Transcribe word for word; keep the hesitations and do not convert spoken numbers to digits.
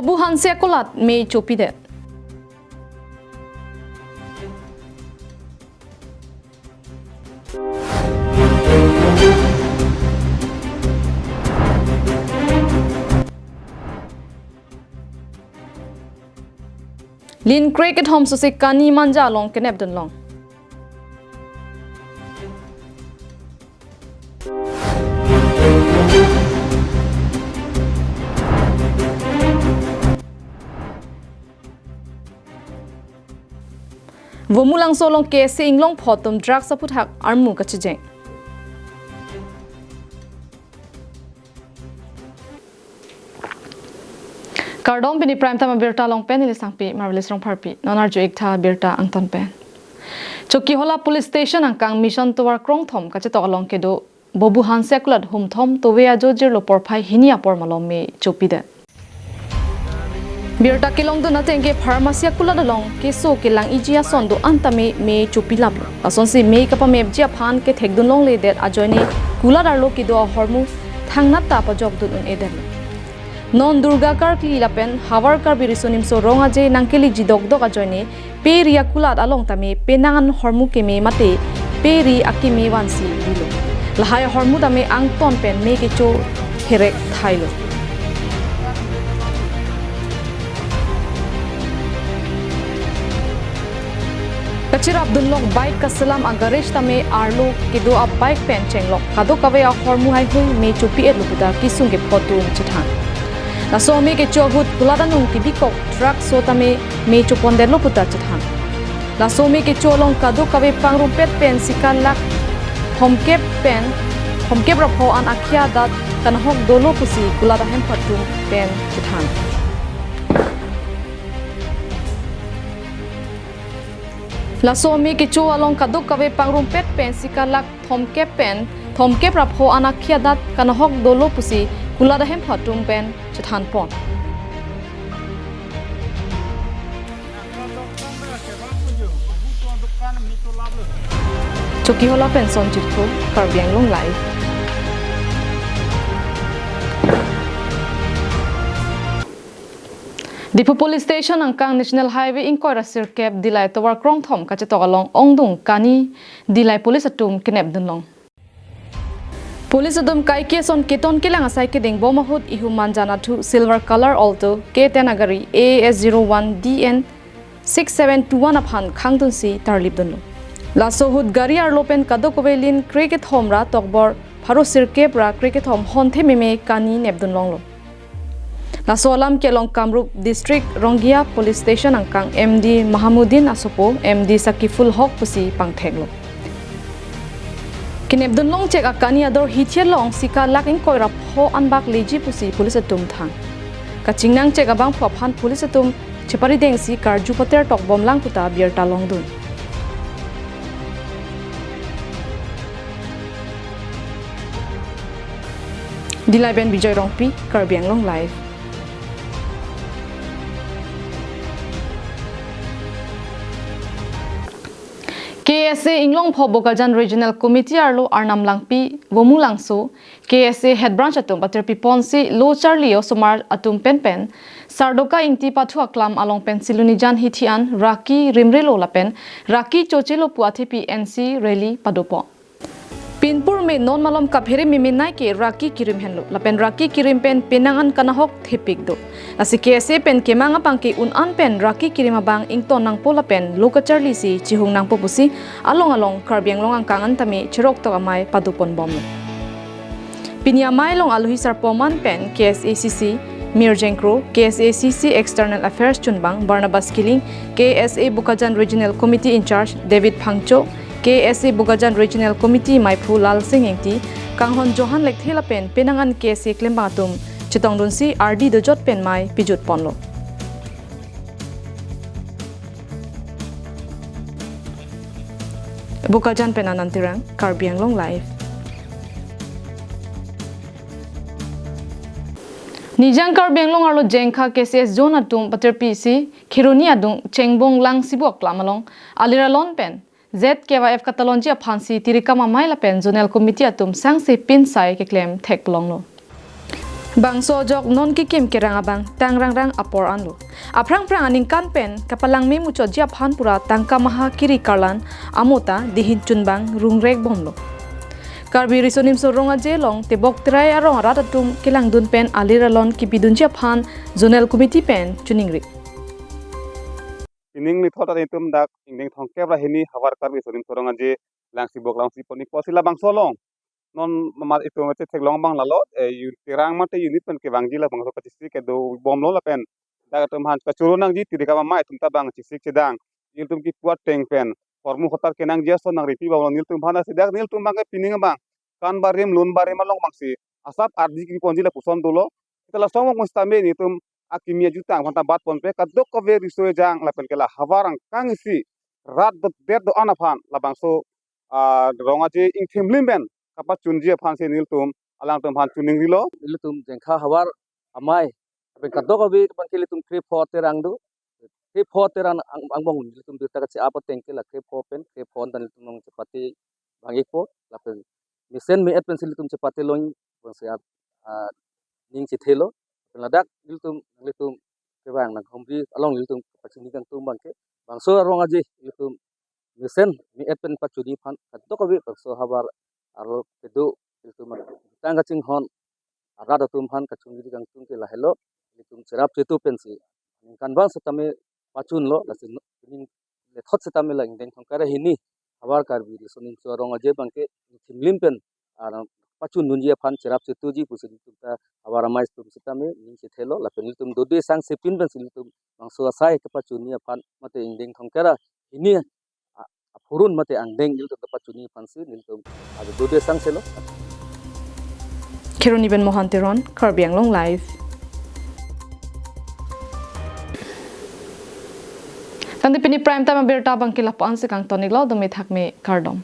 Bobu Hanse akulat me chopidet. Lin krekethom sose Kani Manja along kenepdunlong. Vomulangso along K S A Inglongpho atum drugs aphuthak armu kachijeng. Kardom, pini Prime Time abirta along pen neli Sangpi Marvelous Rongpharpi. Non arju-ik tha birta angton pen. Chokihola Police Station angkang Mission Tovar krongthom kachetok along kedo Bobu Hanse akulat humthom tove ajo jirlo porphai hini apor malom me chopidet. Birta kelongdun ateng ke pharmacy akulat along keso kelang-iji ason do-an tame me chopilaplo. Lasonsi me kapamepji aphan kethekdunlongledet ajoine kulat arlo kedo ahormu thangnat ta pajokdun un-edetlo. Non Durga Karkli lapen Havar Karbi Riso Nimso Rong Aje nangkeliji dokdok ajoine pe ri akulat along tame penang an hormu keme mate pe ri akeme vansi rilo. Lahai ahormu tame angton pen me kecho herek thailo. Kachirapdunlok bike kaselam a-garage tame arlo kedo a-bike pen chenglok kadokave ahormu haihui me chopi-etlo puta kesung kepho atum chethan. Laso me kecho ahut kulat anung kebikok truck so tame me chopondetlo puta chethan. Laso me kecho along kadokave pangrumpet pen sika lakh thomkep pen thomkep ra pho an akhia adat kanahok dolo pusi kulat ahemphu atum pen chethan. Laso me kecho along kadokave pangrumpet pen sika lakh thomkep pen thomkep ra pho an akhia adat kanahok dolo pusi kulat ahemphu atum pen chethanpon. Chokihola pen Sonjit Kro, Karbi Anglong Live. Diphu Police Station angkang National Highway ingkoi ra sirkep Dillai tovar krongthom kachetok along ongdung Kani Dillai Police atum kenepdunlong. Police atum kaike ason keton kelang asai kedeng bom ahut ihum Manja Nathu silver color Alto K ten agari A S zero one D N six seven two one aphan khangdunsi tarlipdunlo. Laso ahut gari arlo pen kadokave lin krekethom ra tokbor pharo sirkep ra krekethom honthe meme kani nepdunlonglo. Laso alam kelong Kamrup District Ronggia Police Station angkang M D Mahamuddin asopo M D Sakiful Hok pusi pangtheklo. Kenepdunlong chek akani ador hithi along sika lakh ingkoi ra pho anbak leji pusi police atum thang. Kachingnang chek abangphu aphan police atum cheparidengsi karju pater tokbomlang puta birta longdun. Dillai pen Bijoy Rongpi, Karbi Anglong Live. K S A Inglongpho Bokajan Regional Committee arlo Arnam Langpi, Vomulangso, K S A Head Branch atum patirpiponsi lo charli osomar atum penpen Sardoka Ingti pathu aklam along pensi lunijan hithi an raki rimrilo lapen raki chochelo pu athepi N C rally padopo. Pinpur me non malom kaphere meme nai ke raki kirim henlo. Lapen raki kirim pen penang an kanahok thepik do. Lasi K S A pen kemang apang ke un an pen raki kirim abang ington nangpo lapen lo kacharlisi chihung nangpo pusi along along Karbi Anglong angkang an tame cheroktok amei padoponbomlo. Pini amei along alohi sarpo man pen K S A C C Mirjeng Kro, K S A C C External Affairs chunbang Barnabas Killing, K S A Bokajan Regional Committee in charge David Phangcho, K S A Bokajan Regional Committee meiphu Lalsing Ingti, kanghon Johan Lekthe lapen penang an K S A klembang atum chetongdunsi ardi dojot pen mei pijutponlo. Bokajan pen Anand Terang, Karbi Anglong Live. Nijang Karbi Anglong arlo Jengkha K C S zone atum patirpisi Kheroni adung Chengbong Langsibu aklam along aliralon pen Z K Y F katalonji aphansi tirikam amei lapen Zonal Committee atum sangse pinsai keklem thekpolonglo. Bangso ajok non kekim kerang abang tangrangrang apor anlo. Aphrang phrang aningkan pen kapalangme muchotji aphan pura tangka maha kiri karlan amo ta dihin chunbang rungrek bomlo. Karbi Riso Nimso Rong Aje along tebok terai arong arat atum kelangdun pen alir alon kipidunji aphan Zonal Committee pen choningri. Pining nithot atum dak ingdeng thomkep ra hini havar Karbi Riso Nimso Rong Aje langsi bok langsi pon-ikpo si labangso along. Non mamat itum ate theklong abang lalo, eh, yu-, terang mate unit pen kevangji labangso kachesik kedo bomlo lapen dak atum aphan kachoro nangji tiri kama mai atum ta bang chesik chedang. Ilitum kipu ateng pen hormu hotar kenangji ason nangripi bomlo nelitum aphan, lasi dak nelitum abang ke pining abang kan barim lun barim along abangsi asap ardi kiponji lapuson dolo. Kita lason abang sitame nelitum akimi ajutang aphan ta bat ponpe kadokave riso ejang lapen ke la havar angkang isi rat do det do-an aphan labangso, ah, Rong Aje ingthimlim pen kapachunji aphansi nelitum alangtum aphan choningrilo. Ilitum Jengkha havar amei lapen kadokave abang ke ilitum krepho terang do. Krepho terang ang-, angbong ilitum birta kache-ap ateng ke la krepho pen krepho anta ilitum nangchepate vang-ikpo lapen mesen me-et pensi ilitum chepate long bangsi at, ah, ning chethelo. Lapen ladak ilitum, ilitum kevang nang homri along ilitum pachini kangtung abang ke bangso Rong Aje ilitum mesen me-et pen pachuni aphan kadokave bangso havar arlo kedo ilitum tang kachinghon arat atum aphan kachingri kangtung ke lahelo. Ilitum cherap chetu pensi ningkan abang sitame pachunlo, lasi no-, ning lethot sitame la ingdeng thomkep ra hini havar Karbi Riso Nimso Rong Aje abang ke ingthimlim pen, ah, pachundunji aphan cherap chetuji pusi ilitum ta havar amei atum sitame ning chethelo lapen ilitum dode sangsepin pensi ilitum bangso asai kepachuni aphan mate ingdeng thomkep ra hini a-, aphurun mate angdeng ilitum ta pachuni aphansi nelitum adu dode sangselo. Kheroni pen Mohan Teron, Karbi Anglong Live. Tangte pini Prime Time abirta abang ke lapu-an si kangton-iklo, dome thakme kardom.